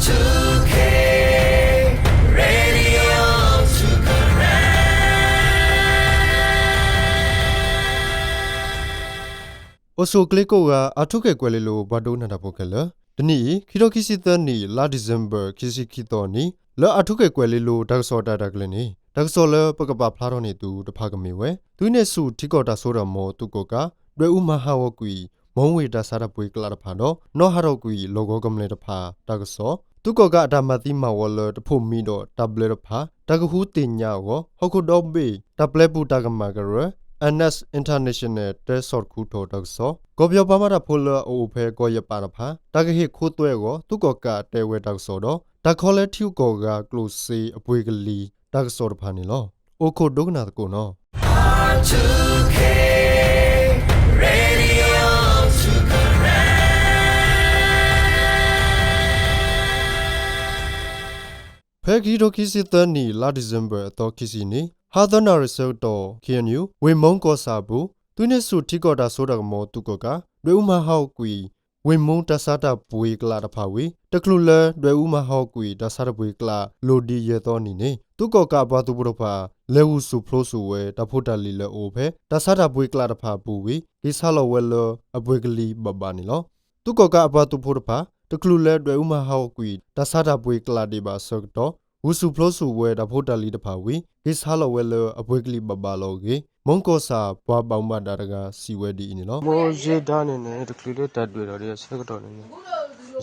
အိၣ်ဆူၣ်အိၣ်ချ့ကိးဂၤ အၣ်ထူခ့ၣ်ကွဲၤလ့လိၤ ပှၤဒိကနၣ်တၢ်ဖိခဲလၢာ်, တနံၤအံၤ ခံထိခံဆံသၢနံၣ် လါဒံၣ်စ့ဘၢၣ် ခံဆံခံသီအနံၤ လၢအၣ်ထူခ့ၣ်ကွဲၤလ့လိၤ တၢ်ကစီၣ်အတၢ်ရဲၣ်တၢ်ကျဲၤန့ၣ် တၢ်ကစီၣ်လၢပကပာ်ဖျါထီၣ်န့ၢ်သုတဖၣ်ကမ့ၢ်ဝဲ သုးဟံးန့ၢ်ဆူၣ်ထံကီၢ်တၢ်စိတၢ်ကမီၤသုးကီၣ်ကး ဒွဲၣ်အူမၤဟးဂီၤကွံာ် မီဝ့ၢ်တၢ်ဆါတၢ်ပှ့ၤကျးတဖၣ်ဒီး နီၣ်ဟးထီၣ်ကွံာ် လီၢ်ကဝီၤကမျၢၢ်တဖၣ်တၢ်ကစီၣ်, သုးကီၣ်ကးအတၢ်မၤသံမၤဝီလၢတဖိးမံဒီးတၢ်ဘျၢတဖၣ် တၢ်ကဃုသ့ၣ်ညါအဂီၢ် ဟီၣ်ခိၣ်ဒီဘ့ၣ် တၢ်ပျဲပူၤတၢ်ကမၣ်ကရၢ Amnesty International တဲဆီၣ်တခူထီၣ်တၢ်ကစီၣ်, ကီၢ်ပယီၤပှၤမၤတၢ်ဖိလၢအအိၣ်ဖဲကီၢ်ယပၣ်တဖၣ် တၢ်ကဟ့ၣ်ခိသွဲအဂီၢ် သုးကီၣ်ကးတဲဝဲတၢ်ကစီၣ်ဒီး တၢ်ခီလၢထံဂုၤကီၢ်ဂၤကျိၣ်စ့အပှ့ၤကလံၤတၢ်ကစီၣ်တဖၣ်န့ၣ်လီၤ. အိၣ်ခိးဒိကနၣ်သကိးနီၤ. ဖဲခံထိခံဆံသၢနံၣ် လါဒံၣ်စ့ဘၢၣ် အသီခံဆံန့ၣ် ဟါသၢနၣ်ရံၣ်ဆၢကတီၢ် ခ့ၣ်အဲၣ်ယူၣ် ဝ့ၢ်မီကီၢ်ဆၣ်အပူၤ သုးဟံးန့ၢ်ဆူၣ်ထံကီၢ်တၢ်စိတၢ်ကမီၤသုးကီၣ်ကး ဒွဲၣ်အူမၤဟးဂီၤကွံာ် ဝ့ၢ်မီတၢ်ဆါတၢ်ပှ့ၤကျးတဖၣ်ဝံၤ တချုးလၢဒွဲၣ်အူမၤဟးဂီၤကွံာ် တၢ်ဆါတၢ်ပှ့ၤကျးလိၤဒံးယဲၢ်သီအနံၤန့ၣ် သုးကီၣ်ကးအပှၤသုးဖိတဖၣ် လဲၤဂုာ်ဆူၣ်ဖျိဆူၣ်ဝဲ တၢ်ဖိတၢ်လံၤလၢအအိၣ်ဖဲ တၢ်ဆါတၢ်ပှ့ၤကျးတဖၣ်အပူၤဝံၤ က့ၤဆါလီၤဝဲလၢအပှ့ၤကလံၤဘၣ်ဘၣ်န့ၣ်လီၤ. သုးကီၣ်ကးအပှၤသုးဖိတဖၣ် တချုးလၢဒွဲၣ်အူမၤဟးဂီၤကွံာ် တၢ်ဆါတၢ်ပှ့ၤကျးဒံးဘၣ်အဆၢကတီၢ် ဂုာ်ဆူၣ်ဖျိဆူၣ်ဝဲတၢ်ဖိတၢ်လံၤတဖၣ်ဝံၤ က့ၤဆါလီၤဝဲလၢအပှ့ၤကလံၤဘၣ်ဘၣ်လီၤအဂ့ၢ် မီကီၢ်ဆၣ်ပှၤဘၣ်မူဘၣ်ဒါတဂၤစံးဝဲဒ်အံၤန့ၣ်လီၤ. မ့ၢ်စ့ဒါန့ၣ်န့ၣ် တချုးလၢတၢ်ဒွဲၣ်ထီၣ်ဒံးအဆၢကတီၢ်န့ၣ်န့ၣ်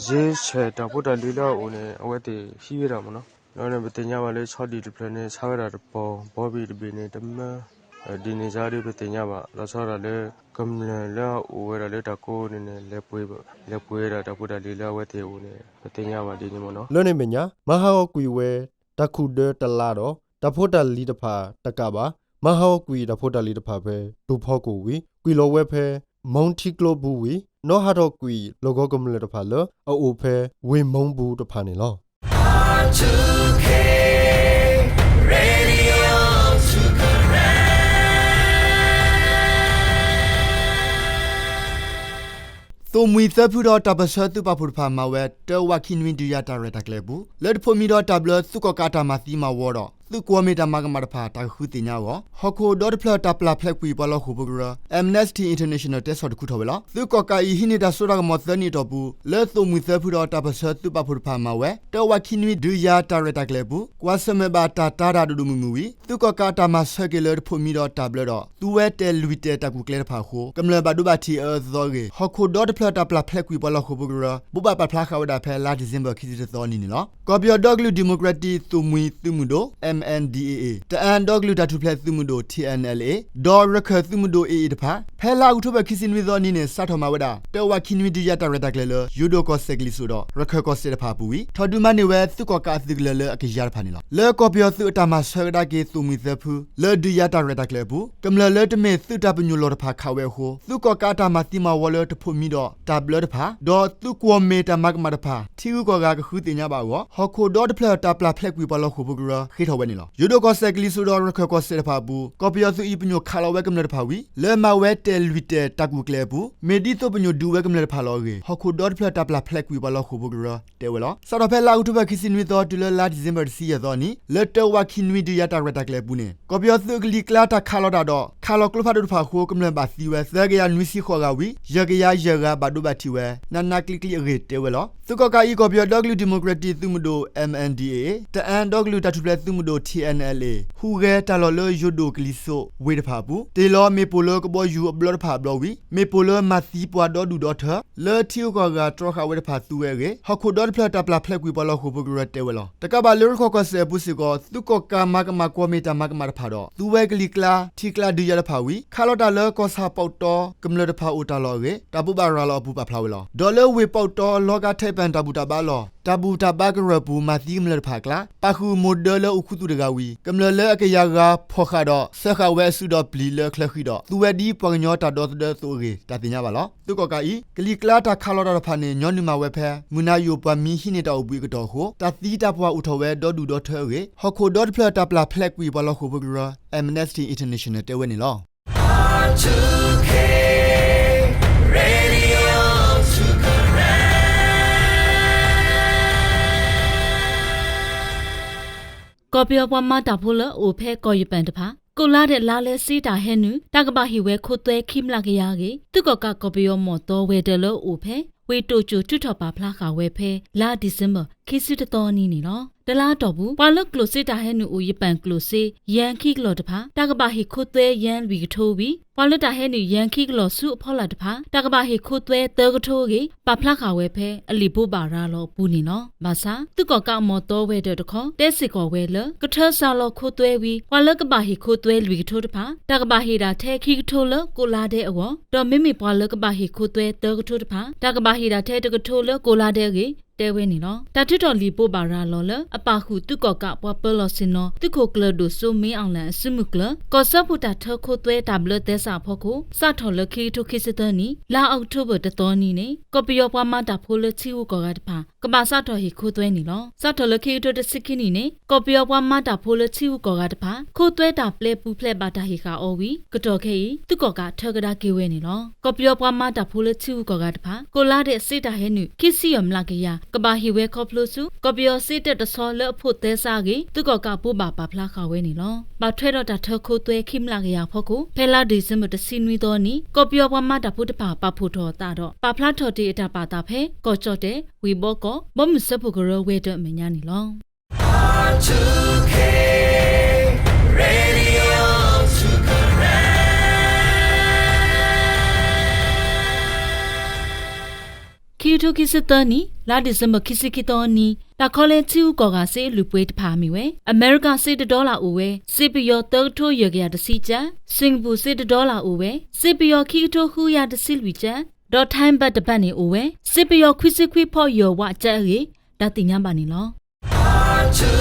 စ့ဆဲးတၢ်ဖိတၢ်လံၤလၢအအိၣ်န့ၣ် အဝဲသ့ၣ်ဟံးဝဲဒၣ်မ့ၢ်နီၤ. ဒီးန့ၣ် ပသ့ၣ်ညါဘၣ်လၢဆီဒံၣ်တဖျၢၣ်န့ၣ် ဆါဝဲဒၣ်တပီၤ ဘီဘ့ၣ်တဘ့ၣ်န့ၣ် တမၢ ဒ်န့ၣ်စ့ၢ်ကီး ပသ့ၣ်ညါဘၣ် လီၤဆီဒၣ်တၢ်လၢ ကမျၢၢ်လၢအအိၣ်ဝဲဒၣ်လၢတၢ်ကိးန့ၣ်န့ၣ် လဲၤပှ့ၤဝဲဒၣ်တၢ်ဖိတၢ်လံၤလၢအဝဲသ့ၣ်အအိၣ်န့ၣ် ပသ့ၣ်ညါဘၣ်ဒ်န့ၣ်မ့ၢ်နီၤ. လၢန့ၣ်အမဲာ်ညါ မၤဟးဂီၤကွံာ်ဝဲ တၢ်ခူၣ်ဒၢတလါဒီး တၢ်ဖိတၢ်လံၤတဖၣ်တကးဘၣ် မၤဟးဂီၤကွံာ်တၢ်ဖိတၢ်လံၤတဖၣ်ဖဲ တူၢ်ဖီခိၣ်ဝံၤ ကွံာ်လီၤဝဲဖဲ မီထံကျိပူၤဝံၤ နီၣ်ဟးထီၣ်ကွံာ် လီၢ်ကဝီၤကမျၢၢ်တဖၣ်လၢအအိၣ်ဖဲ ဝ့ၢ်မီပူၤတဖၣ်န့ၣ်လီၤ. သိၣ်မှံသၢဖုဒီးတၢ်ပၢၢ်ဆၢသုးပာ်ဖှိၣ်တဖၣ်မၤဝဲ တၢဝးခံနွံဒုးယၤတၢ်ရဲၣ်တၢ်ကျဲၤအပူၤ လၢတဖိးမံဒီးတၢ်ဘျၢသုးကီၣ်ကးအတၢ်မၤသံမၤဝီဒီး သုးကွီၢ်မ့ၢ်တၢ်မၤကမၣ်တဖၣ် တၢ်ကဃုသ့ၣ်ညါအဂီၢ် ဟီၣ်ခိၣ်ဒီတဖျၢၣ်တၢ်ပျၢ်ဖျဲးကွံာ်ပှၤလီၢ်ဃိာ်ဖိကရၢ Amnesty International တဲဆီၣ်တခူထီၣ်ဝဲလီၤ. သုးကီၣ်ကးအံၤဟံးန့ၢ်တၢ်စိတၢ်ကမီၤသၢနံၣ်အတီၢ်ပူၤ လၢသိၣ်မှံသၢဖုဒီးတၢ်ပၢၢ်ဆၢသုးပာ်ဖှိၣ်တဖၣ်မၤဝဲ တၢဝးခံနွံဒုးယၤတၢ်ရဲၣ်တၢ်ကျဲၤအပူၤ ကွၢ်ဆၢၣ်မဲာ်ဘၣ်တၢ်တာ်တၢ်ဒိၣ်ဒိၣ်မုၢ်မုၢ်ဝံၤ သုးကီၣ်ကးအတၢ်မၤဆၢက့ၤလၢတဖိးမံဒီးတၢ်ဘျၢဒီး သူဝဲတဲာ်လွံၢ်တဲာ်တၢ်ကူၣ်ကျဲတဖၣ်အဃိ ကမျၢၢ်ဘၣ်ဒိဘၣ်ထံးအအၢအသီအဂ့ၢ် ဟီၣ်ခိၣ်ဒီတဖျၢၣ်တၢ်ပျၢ်ဖျဲးကွံာ်ပှၤလီၢ်ဃိာ်ဖိကရၢ ဘိးဘၣ်ပာ်ဖျါဃာ်ဝဲဒၣ်ဖဲလါဒံၣ်စ့ဘၢၣ် ခံဆံတသီအနံၤန့ၣ်လီၤ. ကီၢ်ပယီၤဒီကလုာ်ဒံၣ်မိၣ်ကရ့ၣ်တံၣ်သုးမှံသုးမုၢ်ဒိၣ် M N D A A, တအၣ်ဒီကလုာ်တၢ်ထူၣ်ဖျဲးသုးမုၢ်ဒိၣ် T N L A ဒီးရခၢၣ်သုးမုၢ်ဒိၣ် A A တဖၣ် ဖဲလါအီးကထိဘၢၣ်ခံဆံနွံသီအနံၤန့ၣ် စးထီၣ်မၤဝဲဒၣ် တၢဝးခံနွံဒုးယၤတၢ်ရဲၣ်တၢ်ကျဲၤလၢ ယိၤဒိၣ်ကီၢ်စဲၣ်ကလံၤစိးဒီး ရခၢၣ်ကီၢ်စဲၣ်တဖၣ်အပူၤဝံၤ ထီၣ်ဒုးမၤန့ၢ်ဝဲသုးကီၣ်ကးအသုးကလၢၤလၢအကယၤတဖၣ်န့ၣ်လီၤ. လၢကီၢ်ပယီၤသုးအတၢ်မၤဆၢကဒါက့ၤသိၣ်မှံသၢဖု လၢဒုးယၤတၢ်ရဲၣ်တၢ်ကျဲၤအပူၤ ကမျၢၢ်လၢတမ့ၢ်သုးတၢ်ပညိၣ်လီၢ်တဖၣ်ခးဝဲအဃိ သုးကီၣ်ကးအတၢ်မၤသံမၤဝီလၢတဖိးမံဒီးတၢ်ဘျၢတဖၣ် ဒီးသုးကွီၢ်မ့ၢ်တၢ်မၤကမၣ်တဖၣ် ထံဂုၤကီၢ်ဂၤကဃုသ့ၣ်ညါဘၣ်အဂီၢ် ဟီၣ်ခိၣ်ဒီတဖျၢၣ်တၢ်ပျၢ်ဖျဲးကွံာ်ပှၤလီၢ်ဃိာ်ဖိကရၢ ဃ့ထီၣ်ဝဲန့ၣ်လီၤ. ယိၤဒိၣ်ကီၢ်စဲၣ်ကလံၤစိးဒီးရခၢၣ်ကီၢ်စဲၣ်တဖၣ်အပူၤ ကီၢ်ပယီၤသုးအံၤပညိၣ်ခးလီၤဝဲကမျၢၢ်တဖၣ်ဝံၤ လၢမၤဝဲတဲာ်လွံၢ်တဲာ်တၢ်ကူၣ်ကျဲၤအပူၤ မ့ၢ်ဒ်သိးပညိၣ်ဒုးဝဲကမျၢၢ်တဖၣ်လီၤအဂ့ၢ် ဟီၣ်ခိၣ်ဒီတဖျၢၣ်တၢ်ပျၢ်ဖျဲးကွံာ်ပှၤလီၢ်ဃိာ်ဖိကရၢ တဲဝဲလီၤ. စးထီၣ်ဖဲလါအီးကထိဘၢၣ်ခံဆံနွံသီ တုၤလၢလါဒံၣ်စ့ဘၢၣ်တဆံယဲၢ်သီအနံၤ လၢတၢဝးခံနွံဒုးယၤတၢ်ရဲၣ်တၢ်ကျဲၤအပူၤန့ၣ် ကီၢ်ပယီၤသုးအကလံၤကျါတၢ်ခးလီၤတၢ်ဒီး ခးလီၤကျိဖးဒိၣ်တဖၣ်အဃိ ကမျၢၢ်ဘၣ်သံဝဲ သၢကယၤနွံဆံဃိးဂၤဝံၤ ယဲၢ်ကယၤယဲၢ်ဂၤဘၣ်ဒိဘၣ်ထံးဝဲ နးနးကျံးကျံးအဂ့ၢ်တဲဝဲလီၤ. သုးကီၣ်ကးအံၤ ကီၢ်ပယီၤဒီကလုာ်ဒံၣ်မိၣ်ကရ့ၣ်တံၣ်သုးမုၢ်ဒိၣ် M N D A A, တအၣ်ဒီကလုာ်တၢ်ထူၣ်ဖျဲးသုးမုၢ်ဒိၣ် T N L A ဟူးဂဲၤတၢ်လီၢ်လၢယိၤဒိၣ်ကလံၤစိးဝ့ၢ်တဖၣ်အပူၤ တ့ၢ်လီၤမ့ၣ်ပိၢ်လၢကဘီယူၤအဘျီတဖၣ်အဘျီဝံၤ မ့ၣ်ပိၢ်လၢမၤသံပှၤဒီဒူၣ်ဒီထၢ လၢထံဂုၤကီၢ်ဂၤတြီဃာ်ဝဲတဖၣ်သူဝဲအဂ့ၢ် ဟီၣ်ခိၣ်ဒီတဖျၢၣ်တၢ်ပျၢ်ဖျဲးကွံာ်ပှၤလီၢ်ဃိာ်ဖိကရၢတဲဝဲလီၤ. တကးဘၣ်လၢရခၢၣ်ကီၢ်စဲၣ်အပူၤစ့ၢ်ကီး သုးကီၣ်ကးမၤကမၣ်ကွီၢ်မ့ၢ်တၢ်မၤကမၣ်တဖၣ်ဒီး သူဝဲကလံၤကျါ ထံကျါဒုးယၤတဖၣ်ဝံၤ ခးလီၤတၢ်လၢကီၢ်ဆၣ်ပီးတီကမျၢၢ်တဖၣ်အိၣ်တၢ်လီၢ်အဂ့ၢ် တၢ်ဘိးဘၣ်ရၤလီၤအပူၤပာ်ဖျါဝဲလီၤ. ဒီးလၢဝ့ၢ်ပီးတီ လီၤဂာ်ထဲးပၣ်တၢ်ဘူၣ်တၢ်ဘါလီၢ် တၢ်ဘူၣ်တၢ်ဘါကရၢၢ်ပူၤ မၤသံကမျၢၢ်တဖၣ်အကျါ ပာ်ဃုာ်မိၢ်ဒၢလၢအိၣ်ခူသူၣ်တဂၤဝံၤ ကမျၢၢ်လၢအကယၤဂၤဖီၣ်ဃာ်ဒီး စၢဃာ်ဝဲအစုဒီးပျံၤလၢအချၢဃံဒီး သူဝဲဒ်ပှၤကညီတၢ်ဒီသဒၢအသိးအဂ့ၢ် တၢ်သ့ၣ်ညါဘၣ်လီၤ. သုးကီၣ်ကးအံၤ ကလံၤကျါတၢ်ခးလီၤတၢ်တဖၣ်န့ၣ် ညီနုၢ်မၤဝဲဖဲ မုၢ်နၤယိာ်ပှၤမံဟံးန့ၢ်တၢ်အိၣ်ဘှံးအကတီၢ်အဃိ တၢ်သံတၢ်ပှၢ်အိၣ်ထီၣ်ဝဲဒီဒူၣ်ဒီထၢအဂ့ၢ် ဟီၣ်ခိၣ်ဒီတဖျၢၣ်တၢ်ပျၢ်ဖျဲးကွံာ်ပှၤလီၢ်ဃိာ်ဖိကရၢ Amnesty International တဲဝဲန့ၣ်လီၤ. ကီၢ်ပယီၤပှၤမၤတၢ်ဖိလၢအအိၣ်ဖဲကီၢ်ယပၣ်တဖၣ် ကိးလါဒဲးလါလဲစ့တၢ်ဟဲနုာ် တၢ်ကဘၣ်ဟ့ၣ်ဝဲခိသွဲခံမျးကယၤအဂ့ၢ် သုးကီၣ်ကးကီၢ်ပယီၤမီၢ်သီဝဲၤဒၢးလၢအအိၣ်ဖဲ ဝ့ၢ်တိၣ်ကၠိၣ်ထုးထီၣ်ပာ်ဖျါဃာ်ဝဲဖဲ လါဒံၣ်စ့ဘၢၣ် ခံဆံတသီနံၤန့ၣ်လီၤ. တလါအတီၢ်ပူၤ ပှၤလၢကျိၣ်စ့တၢ်ဟဲနုာ်အိၣ်ယပၣ်ကျိၣ်စ့ ယၣ်ခံကလီၢ်တဖၣ် တၢ်ကဘၣ်ဟ့ၣ်ခိသွဲယၣ်လွံၢ်ကထိဝံၤ ပှၤလၢတၢ်ဟဲနုာ်ယၣ်ခံကလီၢ်ဆူအဖီလာ်တဖၣ် တၢ်ကဘၣ်ဟ့ၣ်ခိသွဲသၢကထိအဂ့ၢ် ပာ်ဖျါဃာ်ဝဲဖဲ အလံာ်ဘိးဘၣ်ရၤလီၤအပူၤန့ၣ်လီၤ. ဘၣ်ဆၣ် သုးကီၣ်ကးအမီၢ်သီဝဲၤဒၢးတခီ တဲစ့ၢ်ကီးဝဲလၢ ကထၢစှၤလီၤခိသွဲဝံၤ ပှၤလၢကဘၣ်ဟ့ၣ်ခိသွဲလွံၢ်ကထိတဖၣ် တၢ်ကဘၣ်ဟ့ၣ်ဒၣ်ထဲခံကထိလၢကိးလါဒဲးအဂီၢ် ဒီးမ့မ့ၢ်ပှၤလၢကဘၣ်ဟ့ၣ်ခိသွဲသၢကထိတဖၣ် တၢ်ကဘၣ်ဟ့ၣ်ဒၣ်ထဲတကထိလၢကိးလါဒဲးအဂ့ၢ် တဲဝဲန့ၣ်လီၤ. တၢ်ထုးထီၣ်လံာ်ဘိးဘၣ်ရၤလီၤလၢ အပာ်ဃုာ်သုးကီၣ်ကးပှၤပၢလီၤဆ့ၣ်နီၤ သုးခိၣ်ကျၢၢ်ဒိၣ်စိမ့အီၣ်လဲၣ်အစုမုၢ်ကျၢၢ် ကီၢ်စၢဖှိၣ်တၢ်ထၢခိသွဲတၢ်ဘျၢသဲစးအဖီခိၣ် စးထီၣ်လၢခံကထိခံဆံသၢနံၣ် လါအီးကထိဘၢၣ်တသီနံၤန့ၣ် ကီၢ်ပယီၤပှၤမၤတၢ်ဖိလၢထံဂုၤကီၢ်ဂၤတဖၣ် ကဘၣ်စးထီၣ်ဟ့ၣ်ခိသွဲန့ၣ်လီၤ. စးထီၣ်လၢခံကထိတဆံခံနံၣ်န့ၣ် ကီၢ်ပယီၤပှၤမၤတၢ်ဖိလၢထံဂုၤကီၢ်ဂၤတဖၣ် ခိသွဲတၢ်ပျဲပူၤဖျဲးဘၣ်တၢ်ဟ့ၣ်ဃာ်အီၤဝံၤ ကတီၢ်ခဲအံၤ သုးကီၣ်ကးထၢကဒါက့ၤဝဲန့ၣ်လီၤ. ကီၢ်ပယီၤပှၤမၤတၢ်ဖိလၢထံဂုၤကီၢ်ဂၤတဖၣ် ကိးလါဒဲးစ့တၢ်ဟဲနုာ် ခံဆံယဲၢ်မျးကယၤ ကဘၣ်ဟ့ၣ်ဝဲခီဖျိဆူ ကီၢ်ပယီၤစ့တၢးတဆီလၢအဖိးသဲစးအဂ့ၢ် သုးကီၣ်ကးဘိးဘၣ်ပာ်ဖျါဃာ်ဝဲန့ၣ်လီၤ. ဘၣ်ထွဲဒီးတၢ်ထၢခိသွဲခံမျးကယၤအဖီခိၣ် ဖဲလါဒံၣ်စ့ဘၢၣ်တဆံနွံသီနံၤ ကီၢ်ပယီၤပှၤမၤတၢ်ဖိတဖၣ် ပာ်ဖှိၣ်ထီၣ်အသးဒီး ပာ်ဖျါထီၣ်တ့ၢ်အတၢ်ပာ်သးဖဲ ကီၢ်ကၠီၣ်တဲၣ်, ဝ့ၢ်ဘီကီၢ်, ဘီမုၢ်စၢဖှိၣ်ကရၢဝဲၤဒၢးအမဲာ်ညါန့ၣ်လီၤ. ခံကထိခံဆံသၢနံၣ် လါဒံၣ်စ့ဘၢၣ်ခံဆံခံသီနံၤ တၢ်ခီလဲထံဂုၤကီၢ်ဂၤစ့အလုၢ်အပှ့ၤတဖၣ်မ့ၢ်ဝဲ အမဲရကၤစ့တဒီလၣ်အိၣ်ဝဲ စ့ပယီၤသၢကထိယဲၢ်ကယၤတဆံကျပ်, စ့ၣ်ကပူၤစ့တဒီလၣ်အိၣ်ဝဲ စ့ပယီၤခံကထိဃုကယၤတဆံလွံၢ်ကျပ် ဒီး Thai baht တဘၣ်န့ၣ်အိၣ်ဝဲ စ့ပယီၤခွံဆံခွံဖီယဲၢ်ဝးကျပ်အဂ့ၢ် တၢ်သ့ၣ်ညါဘၣ်န့ၣ်လီၤ.